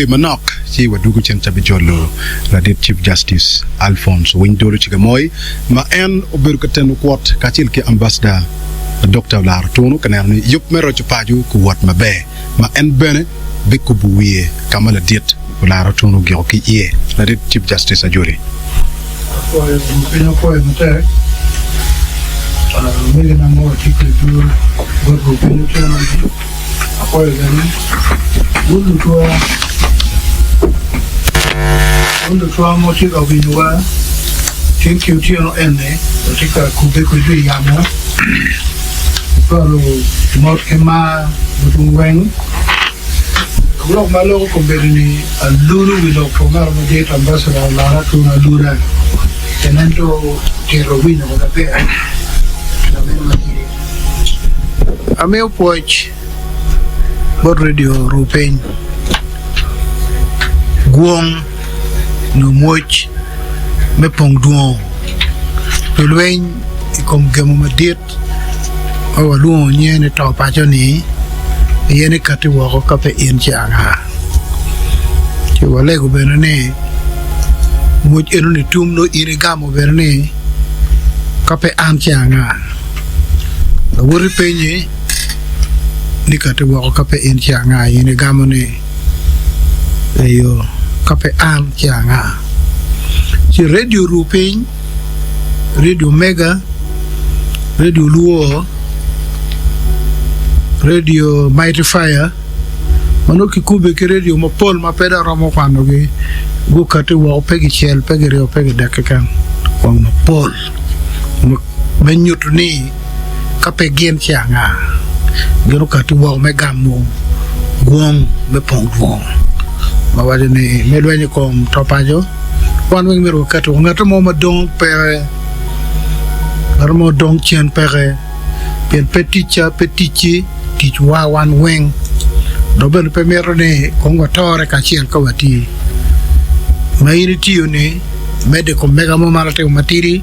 wer manok ci wadwogo cen ca bijolo ladit Chief Justice Alphonse Owiny Dolo Cigamoy ma en obedo ka teno kwot kacel ki Ambassador Dokta Olara Otuno ka neno ni yub me roco paco guwot maber ma en bene bikubo wiye ka ma ladit Olara Otuno ogiko ki iye. Ladit Chief Justice Ajoli. Apwoyo rwot piny apwoyo matek omegina ma watye kwedwu bot rwot piny otyeno ni apwoyo bene wun lutwa wun lutwa ma wutye ka winyowa tin ki otyeno eni watye ka kubbe kwedwu i yamo cwalo mot ki mar botwu weng. Lok ma loko kombeddi ni aluru wi lok pa omera madit Ambassador Olara Tunu Alura pien en dong otito winyo wa maber lamin matidi. Amiyo pwoc bot radio Rupiny, Gwong nyo Mwoc me Pong Dwongo pi lweny i kom gemo madit ma walwongo nyinge ni to paco-ni aye ni katti woko ka pe in ci anga. Ci walego bene ni mwoc eno-ni tum nongo in igamo bene ni ka pe an ci anga. Lawoti penyi ni katti woko ka pe in ci anga, in igamo ni eyo ka pe an ci anga. Ci redio oru piny. Radio Omega, Radio Luo, Radio Mighty Fire, ma nongo kikubbe ki radio mapol ma pe dong aromo kwanogi, gukati woko pe kicel, pe kiryo, pe kidek keken, wang mapol me nyuto ni ka pe gin ci anga? Gin okati woko me gamo gwong me pong dwong ma waco ni me lweny i kom to paco. Wan weng myero waket woko. Ngat mo ma dong peke, ngat mo dong cen peke, pien pe ticca, pe ticci, ticwa wan weng. Dok bene pe mito ni kong watore kacel ka wati. Ma in itiyo-ni, medde i kom mega mo ma atimo matidi,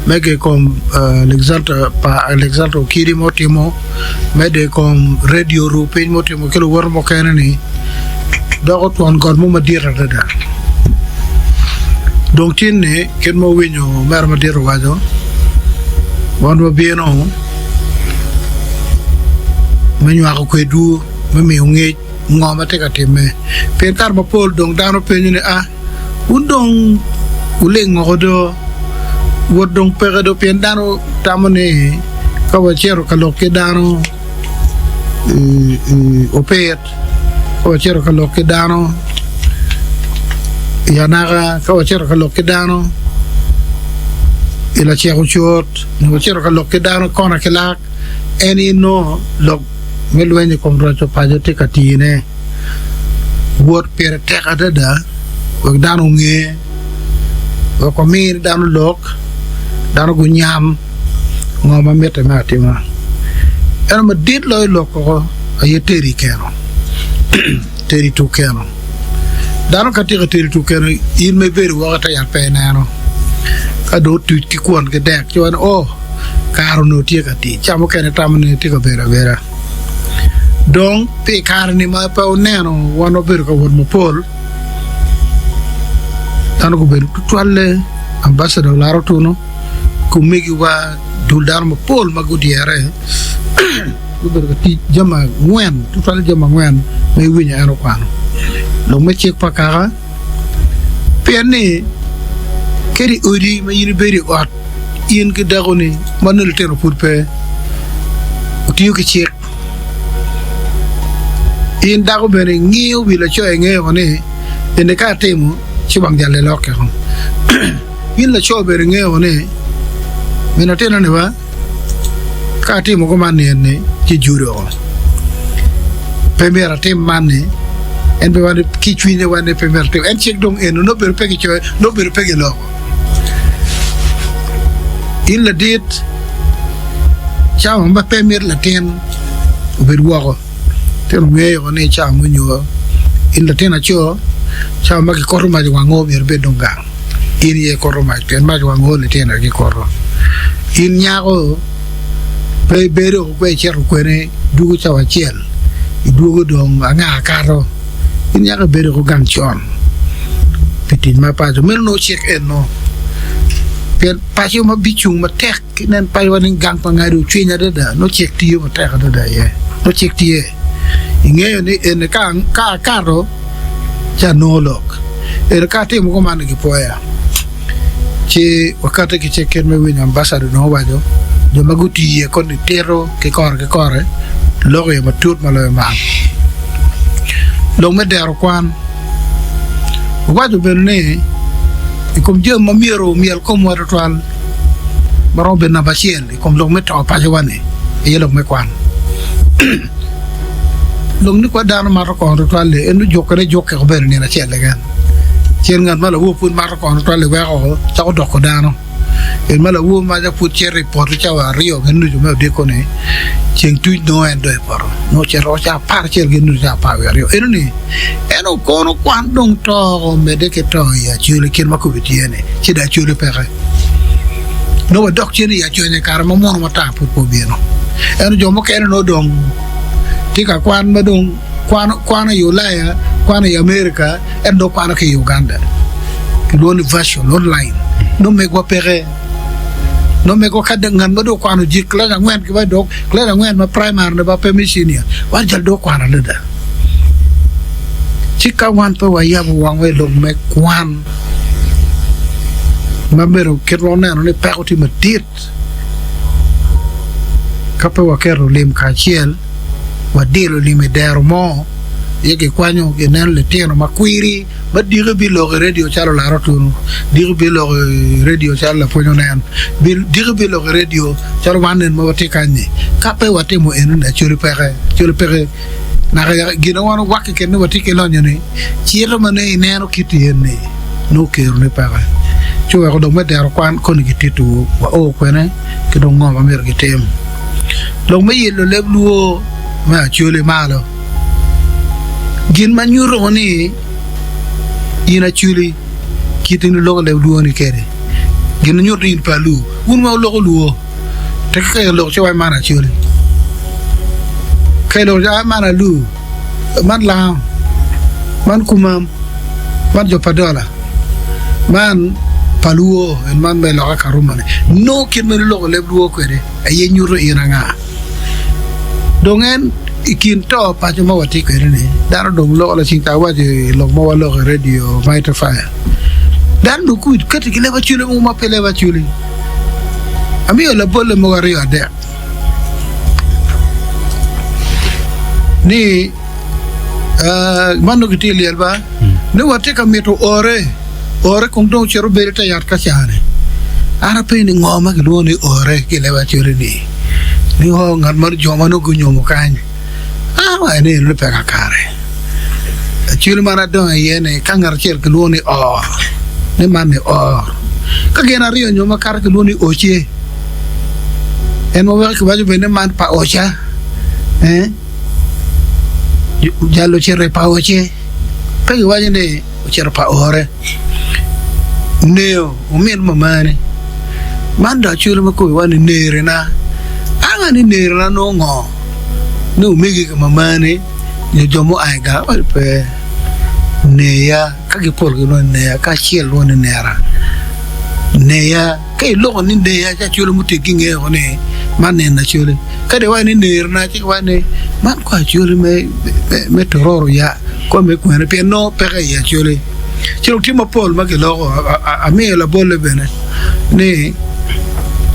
medde i kom Alexander pa Alexander Okidi ma otimo, medde i kom redio ru piny ma otimo ki luwote mukene-ni. Doko twon got mo madit adada. Dong tin-ni, kit ma wuwinyo omera madit owaco, wan wabino me nywako kwedwu me miyo ngec ngo ma tye ka timme. Pien kare mapol dong dano penyo ni, 'A, wun dong wuling woko do? Wot dong peke do? Pien dano tamo ni ka wacito ka lok ki dano i opit, Ka wacito ka lok ki dano i anaka, ka wacito ka lok ki dano i lacek ocut, nyo wacito ka lok ki dano kona ki lak, en aye nongo lok me lweny i kom roco paco tye ka tine. Wot pire tek adada wek dano onge, wek wami dano lok, dano gunyam. Ngo ma mitte me atima? Ento madit loyo lok koko aye teri i keno. Teri tuk keno. Dano ka tika teri tuk keno, in ma ibedo woko ite yat pe ineno. Ka dong otuc ki kwon ki dek, ci waco ni, Oh, kare onongo tye ka tic. Ca mukene tamo ni tye ka bedo abeda. Dong pi kare-ni ma pe wuneno wan wabedo ka wot mapol, dano gubedo tutwalle ambassador Olara Otuno. ki omegiwa dul dano mapol ma gudyere gubedo ka tic jami angwen tutwalle jami angwen ma iwinyo en okwano lok me cik pa kaka pien ni kadi i odi ma in ibedo i ot in ki dakoni ma nongo litino pud pe wutiyo ki cik in dako bene ingiyo wi laco ingeyo ni eni ka atimo ci wang jal lilokke. In laco bene ingeyo ni min atinoni wa ka atimo kuman ni eni ci judo oko. Pe myero atim man ni en pe wani ki cwinye wa ni pe myero atim. En cik dong eno nongo bedo pe gicoyo nongo bedo pe giloko. In ladit cawa ma pe imito latin obed woko. Tino ngeyo ni cawa mo nyo in latin aco cawa ma gikoto mac i wango myero ibed dong gang. In aye ikoto mac pien mac wango litino aye gikoto. In nyako pe ibedo gwe icito kwene dwogo cawa acel idwogo dong anga kato. In yaka ibedo ko gang con pi tic ma paco. Meno nongo cik eno. Pien paco ma bicung matek inen paco wa ni gang pa ngadi ocwiny adada nongo cik tiyo matek adada iye. Nongo cik tye. Ingeyo ni eni ka akato ci anongo lok. Eni ka atimo kuman ni gipwoya. Ci wakati ki cik kit me winyo ambassador dong owaco jo ma gutiyo iye koni tito ki kore ki kore loko iye matut ma loyo man. Lok me dero kwan owaco bene ni i kom jami ma myero omyel komwa tutwal ma romo bedo namba acel i kom lok me to pacowa-ni aye lok me kwan. Lok ni kwa dano mato kongo tutwal-li en ojukkene jukke obedo nino acel keken. Cen ngat ma lawor pud mato kongo tutwal-li weko cako doko dano. En ma lawor maca pud cito i poto cawa aryo ki nucu me odiko-ni, ceng tuc nongo en dong i poto. Nongo ocito woko cawa aparacel ki nucu cawa apar wiye aryo. Enoni en okono kwan dong to oko omedde ki to i Acholi kit ma kome tye-ni, ci dong Acholi peke. Nongo wadok cen i Acholi i kare ma muno matar pud pe obino. Ento jo mukene nongo dong tye ka kwan ma dong kwano i Ulaya, kwano i Amerika, ento nongo kwano ki i Uganda. Kilwongo ni virtual, online. Nongo megwa peke. Nongo megwa ka ngat ma dong okwano jik kilac angwen ki ba dok kilac angwen ma primary ne ba pe me senior, man cal dong okwano adada. Ci ka wan pe wayabo wangwa i lok me kwan ma bedo kit ma waneno ni peko tye madit, Ka pe waketo lim kacel, wadilo lim i dero mo, ci gikwanyo gineno litino ma kwiri ma diki biloko i redio calo Lara Otunu, diki biloko i redio calo Lapwony Onen, diki biloko i redio calo wan nen ma watye kany-nyi. Ka pe watimo enoni, acholi peke, acholi peke. Naka yaka gin ma wan wawakke kwede ni watye ki lonyo-ni, cito ma nongo ineno kit eni nongo kerone peke. Ci oweko dong me dero kwan koni gititowu wao kwene ki dong ngo ma myero gitim. Lok me yelo leb luo me Acholi malo. Gin ma nyuto ni in Acholi kit in iloko leb luo ni kwede, gin ma nyuto ni in pe alu, wun ma wuloko luo. Tek ka iloko ci iwaco man Acholi, ka iloko ci iwaco man Alur, man Lango, man Kumam, man jo pa Dola, man pa Luo, en man ma iloka Karuma-ni. Nongo kit ma iloko leb Luo kwede aye nyuto in anga. Dong en i kin to paco ma watye kwede-ni, dano dong loko laceng ka awaco i lok ma waloko i redio Mighty Fire, dano dong kome kati ki leb Acholi mogo ma pe leb Acholi. Amiyo labolle mogo aryo adek ni man nongo gitye i lyel ba ni watye ka mito ore ore kong dong ocito obedo i te yat ka cani an apenyo ni ngo ma gilwongo ni ore ki i leb Acholi ni ni oo ngat ma jo ma nongo gunyomo kany an awaco ni eno ni pe kakare. Acwele man adongo iye ni ka ngat acel kilwongo ni or, ni man ni or. Ka gin aryo nyo makato kilwongo ni oce, en ma weko kiwaco bene ni man pa oca, eh, jal ocito i pa oce, pe kiwaco ni ocito pa ore. Neo, omin mamani, man dong acwele ma kome waco ni nerina. Anga ni nerina nongo ngo? Ni omegi ki mamani. Nyo jo mua i gang ot pe neya, ka gipol gilwongo ni neya, ka acel lwongo ni nera. Neya, ka iloko ni neya ci acwali muteggi ngeyo ni man neno acwali. Ka dong iwaco ni nerina ci giwaco ni man kor acwali me Tororo ya, kor me kwene pien nongo peke i acwali. Ci dong tye mapol ma giloko, amiyo labolle bene ni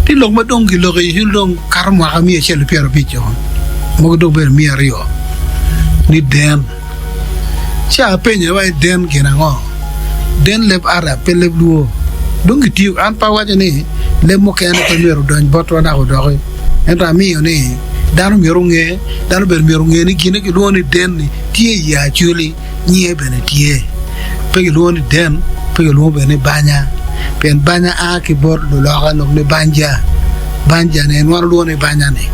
tye lok ma dong giloko i acwali dong kato mwaka miya acel ki pyerabic-co mogo dong bedo miya aryo ni den. Ci apenye wa ni den gin ango? Den leb Arab pe leb Luo. Dong gitiyo, an pe awaco ni leb mukene pe myero odony botwa dok odoki, ento amiyo ni dano myero onge, dano bene myero onge ni gine gilwongo ni den-ni tye i Acholi. Nyinge bene tye. Pe gilwongo ni den, pe gilwongo bene ni banya, pien banya a ki bot luloka lok ni banja. Banja-ni en wan walwongo ni banya-ni.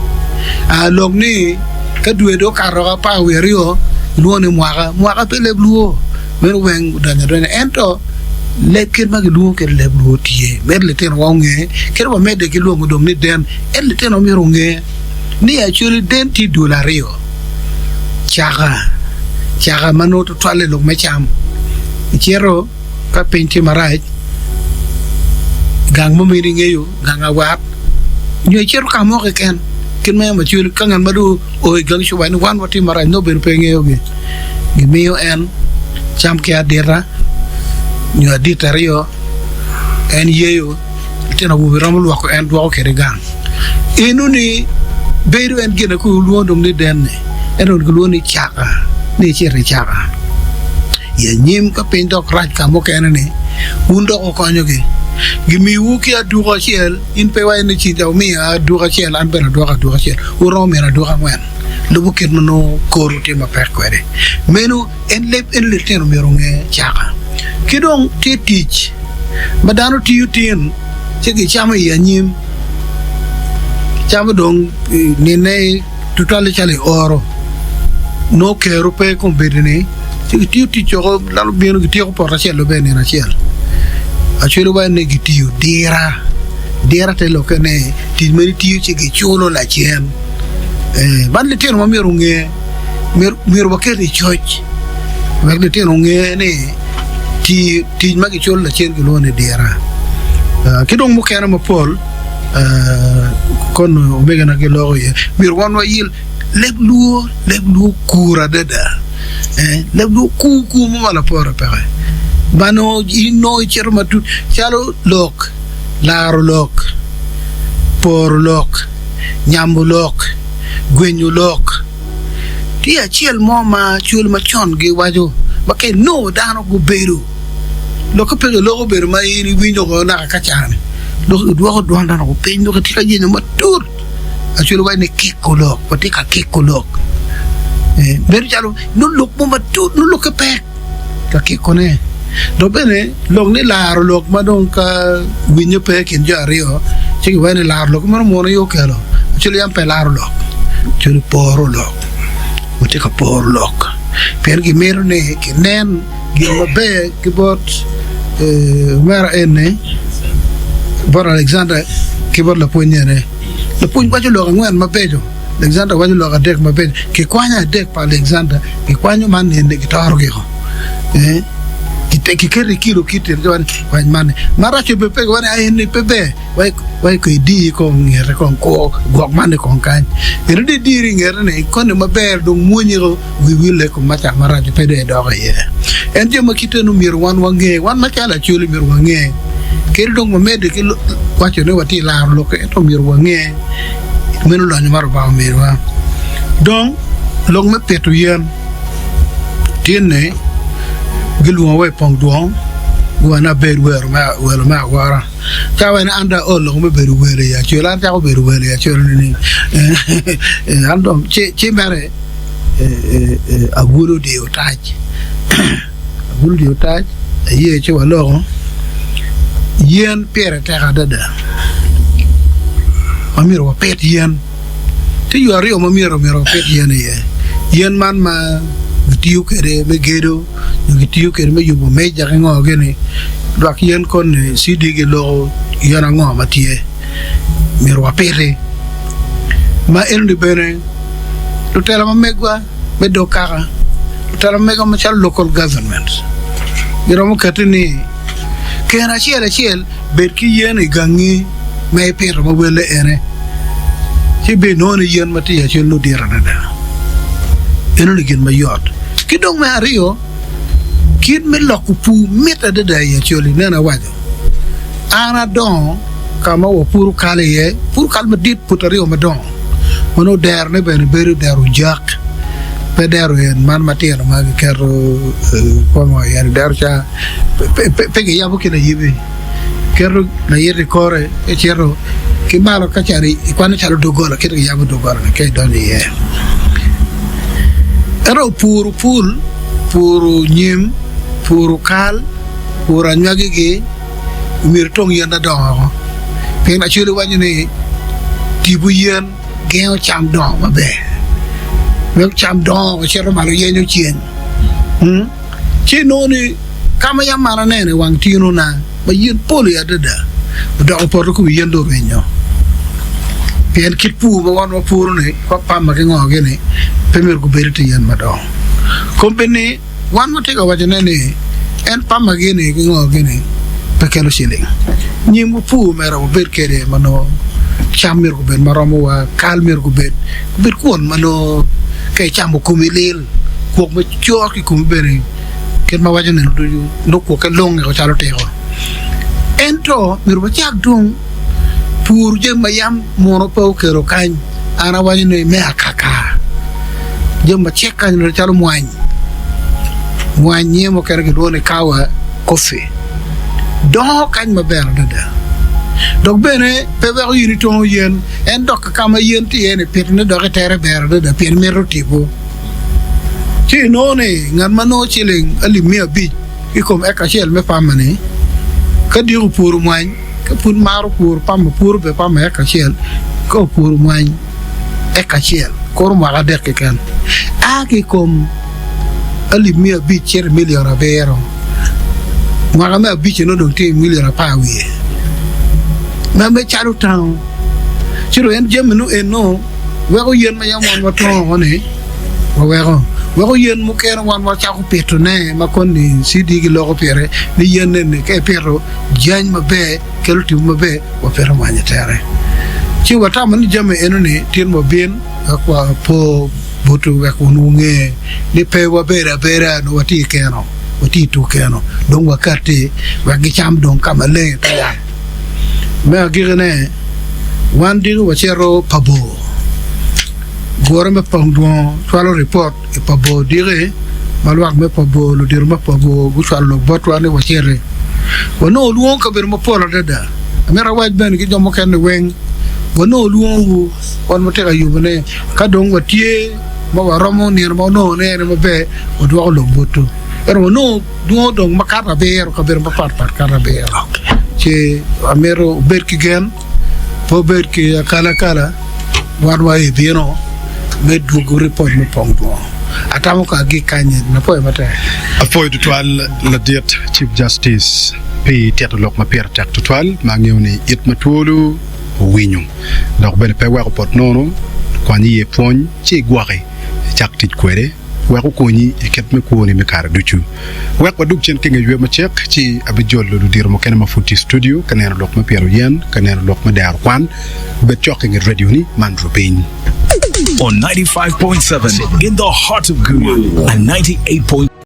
A Lok ni ka dwe dong okato woko apar wiye aryo, gilwongo ni mwaka. Mwaka pe leb lwo, meno weng odonyo adonya. Ento leb kit ma gilwongo kwede leb lwo tye. Mito litinowa onge, kit wamedde ki lwongo dong ni den, ento litinowa myero onge ni actually den tye dul aryo. Caka. Caka ma nongo tutwalle lok me cam. Icito ka piny tye marac, gang mo ma in ingeyo, gang awat, nyo icito ka mo keken kit ma yam acwali ka ngat ma dong oo i gangi ci owaco ni wan watye marac nongo bedo pe ngeyogi. Gimiyo en cam ki adita nyo adita aryo, en yeyo, litino awobe romo lwoko en dwoko kwede gang. Enoni bedo en gin ma kilwongo dong ni denne, ento kilwongo ni caka, ni icito i caka. I anyim ka piny dok rac ka mukene-ni, wun dok wukonyogi. Gimiyowu ki aduku acel, in pe iwaco ni ci wumiya aduku acel, an bene adwoko aduku acel. Wuromo mino aduku angwen. Lubo kit ma nongo korwu tye mapek kwede. Meno en leb eni litino myero onge caka. Ki dong tye tic ma dano tiyo tin ci gicamo i anyim. Camo dong nine tutwalle calo i oro nongo kero pe kombeddi-ni ci gitiyo tic woko dano bino gityeko poto acel bene nino acel. Acwalo waco ni gitiyo dira, dira te lokke ni tic ma itiyo ci giculo lacen. Man litino ma myero onge myero waket i coc wek litino onge ni tic ma giculo lacen gilwongo ni dira. Ki dong mukene mapol kono omegina giloko iye myero wan wayil leb luo leb luo kur adada leb luo kur kur mo ma lapore peke ma nongo in nongo icito matut calo lok laro lok poro lok nyamo lok gwenyo lok. Tye acel mo ma col macon giwaco ma ka inongo dano gubedo lokke pe giloko obedo ma in iwinyo woko naka ka cani dok idwoko dwon dano woko piny dok itye ka yenyo matut acwalo waco ni kiko lok watye ka kiko lok bedo calo nongo lok mo matut nongo lokke pek. Ka kikone. Dok bene lok ni laro lok ma dong ka winyo pe i kin jo aryo ci giwaco ni laro lok meno munu aye okelo calo yam pe laro lok calo poro lok watye ka poro lok pien gimito ni kinen gin maber ki bot omera eni bot Alexander ki bot lapwonnyene lapwony waco lok angwen mabeco. Alexander waco lok adek mabeco. Kikwanyo adek pa Alexander, kikwanyo man nene kitoro giko. Eh, kiketo i kilo kit tyen giwaco ni kwany man ni. Maraco bene pe giwaco ni en ni pe ber, wek wek idiyi kong ngete kong kur gwok man ni kong kany. Ento di idiri i ngete ni koni maber dong mwonyiko wi wille kom ma cak maraco pe dong idoko iye. En jo ma kite ni myero wan wange, wan macalo Acholi myero wange. Kadi dong wamedde ki waco ni watye laro lok ento myero wange. Meno lonyo ma Lubanga ominiwa. Dong, lok me pito yen tye-ni gilwongowa i pong dwong guwaco ni abed welo me awora. Ca wene an dong aol lok me bedo welo i acwel, an acako bedo welo i acwel nining? An dong ci mere agulu odiyo otac. Agulu tye otac aye ci waloko yen pire tek adada ma myero wapit yen tye yo aryo ma myero myero wapit yen iye yen man ma gitiyo kwede me gedo nyo gitiyo kwede me yubo meja ki ngo gini lwak yen koni CD giloko yen ango ma tye myero wapiti ma enoni bene lutela ma megwa me dog kaka, lutela mega macalo local government giromo kati ni keno acel acel bed ki yen i gangi ma ipito ma welle ene ci ibinongo ni yen ma tye i acel nongo dit adada. Enoni gin mayot. Ki dong me aryo, kit me loko pur mit adada i Acholi. Nen awaco. An adongo ka ma wapuro kal iye, puro kal madit put aryo madongo ma nongo derone bene bedo dero ojak, pe dero en man matino ma giketo kwango iye-ni, dero ca pe giyabo ki layibi, keto layit i kore ci cito ki malo ka calo ikwano calo doggola kit ma giyabo doggola-ni ka idonyo iye. Ento puro pul, puro nyim, puro kal. Puro anywagigi myero itong yen adongo woko pien Acholi waco ni tipo yen gengo cam dongo maber weko cam dongo cito malo yenyo ceng ci inongo ni ka ma yam an aneno i wang tinona ma yen pol iye adada odoko poto ki wi yen dong orwenyo pien kit pur ma wan wapuro-ni kwa pama ki ngo gini pe myero gubed i te yen madongo. Kombeddi wan watye ka wacone ni en pama gini ki ngo gini pe kelo ciling. Nyim wupur mere wubed kwede ma nongo cam myero gubed ma romowa, kal myero gubed, gubed kwon ma nongo ka icamo komi lil, kwok ma cor ki i komi bene kit ma waco nino ducu nongo kwokke lunge calo tiko. Ento myero wacak dong pur jami ma yam muno pe okelo kany, an awaco ni me akaka, jami macek kany onongo calo mwany, mwany nyinge mukene kilwongo ni kawa coffee, dongo kany maber adada dok bene pe weko in itongo yen en dok ka ma yen tye iye-ni pitone dok itere ber adada pien mito tipo. Ci inongo ni ngat ma nongo ciling alip miya abic i kom eka acel me pama-ni, ka diko opuro mwany, ka pud maro puro pama, puro bene pama eka acel, ka opuro mwany eka acel, kuro mwaka adek keken, a ki i kom alip miya abic cito i milion abiro. Mwaka me abicce nongo dong tye i milion apar wiye. Ma me calo tango, ci dong en jami nongo eno weko yen ma yam wan watongo woko-ni waweko, weko yen mukene wan wacako pitone ma koni CD giloko pire ni yen eni ka ipito jany maber kelo tipo maber wapito mwanya tere. Ci watamo ni jami enoni tin wabin wek wapo botwu wek wun wunge ni pe wabedo abeda nongo watye i keno, watye i tuk keno dong wakatti wek gicam dong ka maleng i te yat. Me agikine, wan diki wacito pa bor. Gure me pong dwongo cwalo ripot i pa bor diki ma lwak me pa bor, ludito me pa bor gucwalo lok botwa ni waciti. Wanongo lwongo kabedo mapol adada. Amito awac bene ki jo mukene weng, wanongo lwongowu wan watye ka yubone. Ka dong watye ma waromo nino ma wanongo ni en aye maber, wadwoko lok botwu. Ento wanongo dwongo dong makato abiro, kabedo mapatpat kato abiro. Ci amito wubed ki gen. Pe wubed ki akalakala, wan wa i bino me dwogo ripot me pong dwongo. Atamo ka agik kany eni. Apwoyo matek. Apwoyo tutwal ladit Chief Justice pi tito lok ma pire tek tutwal ma angeyo ni it ma twolo owinyo dok bene pe weko pot nono kwany iye pwony ci igwoki icak tic kwede. Wek okonyi i kit me kwoni me kare ducu. Wek wadug cen ki i nge ywe macek, ci abijolo ludito mukene ma pud tye i studio ka neno lok me pito yen, ka neno lok me dero kwan. Bed cok i nget redioni, man Rupiny. On 95.7 in the heart of Gulu and 98.